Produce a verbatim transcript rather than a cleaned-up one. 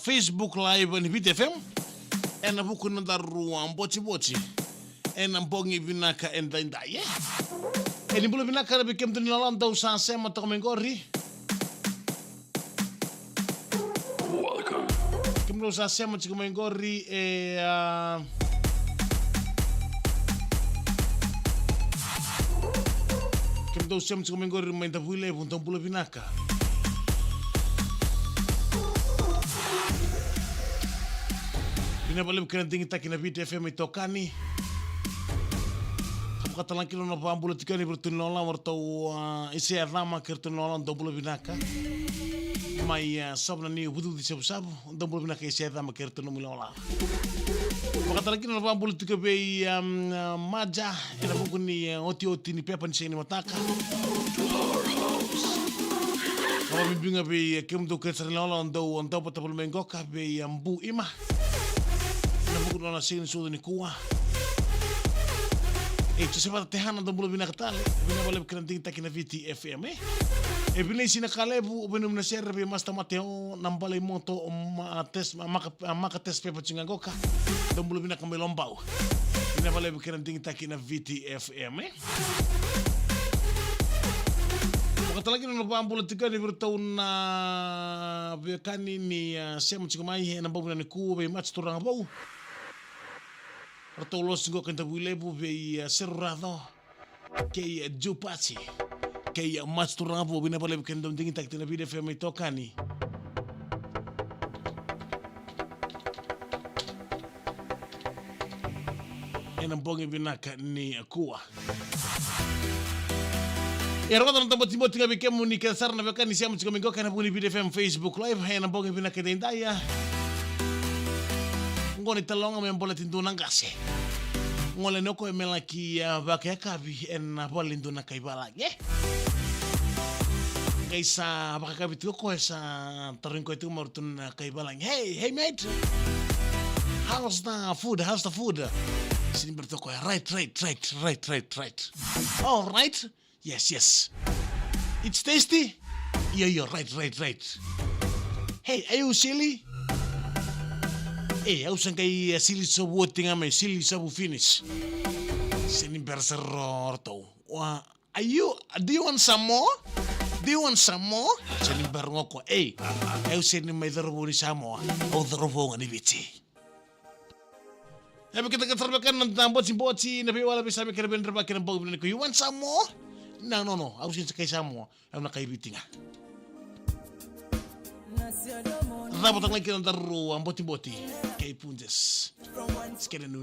Facebook Live ni Viti F M. Ena vuku ni nodaru botiboti ena bogi vinaka edaidai, e. E ni bula vinaka na vei kemudou ni loloma dou sa sema toka mai qori. Kemudou sa sema tiko mai qori, e, a, kemudou sema tiko mai qori mai Davuilevu, dou bula vinaka. Vinaka vakalevu kei na digitaki na Viti F M itokani. Vakatalega kina na vakabula tiko yani vei iratou ni loloma, o ratou, a, Isea Cama kei iratou ni loloma, dou bula vinaka. Mai, a, Sova na Niu, Vucivuci, Savusavu, dou bula vinaka Isea Cama kei iratou na nomu loloma. Vakatalega kina na vakabula tiko vei, am, a, Maja, ena vuku ni, e, otioti ni pepa ni siga ni mataka. Ka vakabibi ga vei, e, kemudou kece sara ni loloma dou, dou vata voli mai qoka vei, e, Bu Ima. Ena vuku ni nona siga ni sucu nikua. E, Joseph Tehana, dou bula vinaka tale. Vinaka vakalevu kei na digitaki na Viti F M, e. E Vinei Sinakalevu, vei nomu na sere vei Master Mateo, na bala i moto, ma, test, ma, maka, a, maka test paper tiko ga qoka. Dou bula vinaka mai Lobau. Vinaka vakalevu kei na digitaki na Viti F M, e. Vakatalega kina na vakabula tiko yani vei iratou na veiwekani ni, a, sema tiko mai ena bogi vinaka nikua vei Mats Turaga Vou. Ratou losi qoka i Davuilevu vei, a, Seru Raco kei, a, Jupasi kei, a, Mats Turaga Vou. Vinaka vakalevu kei na dau digitaki tiko na Viti F M itokani ena bogi vinaka nikua. E rogoca na tabotiboti ga vei kemuni kece sara na veiwekani sema tiko mai qoka ena vuku ni Viti F M Facebook Live ena bogi vinaka edaidai. Qo ni taloga me baleti dua na qase. Gole ni o koya me laki, a, vakayakavi ena vale ni dua na kai valagi, e. Qai sa vakayakavi tiko o koya, sa tarogi koya tiko mai o ratou na kai valagi, "Hey, hey, mate. How's the food? How's the food?" Sega ni bera tiko o koya, "Right, right, right, right, right, right. All right. Yes, yes. It's tasty? Io, io, right, right, right. Hey, are you silly?" "E, au sa qai, e, sili sovu oti ga mai, sili sovu finish." Sega ni bera sara o ratou. "Wa, are you, do you want some more? Do you want some more?" Sega ni bera ga o koya. "Ei, au sega ni mai cauravou ni Samoa. Au cauravou ga ni Viti." E vei keda kece sara vei keda na botiboti, na veiwala, veisame kei na veidre vaka ena bogi vinaka nikua. "You want some more?" "No, no, no. Au sega ni sa kai Samoa. Au na kai Viti ga." Cava talega kina na daru, a, botiboti kei Punjas. Skene nu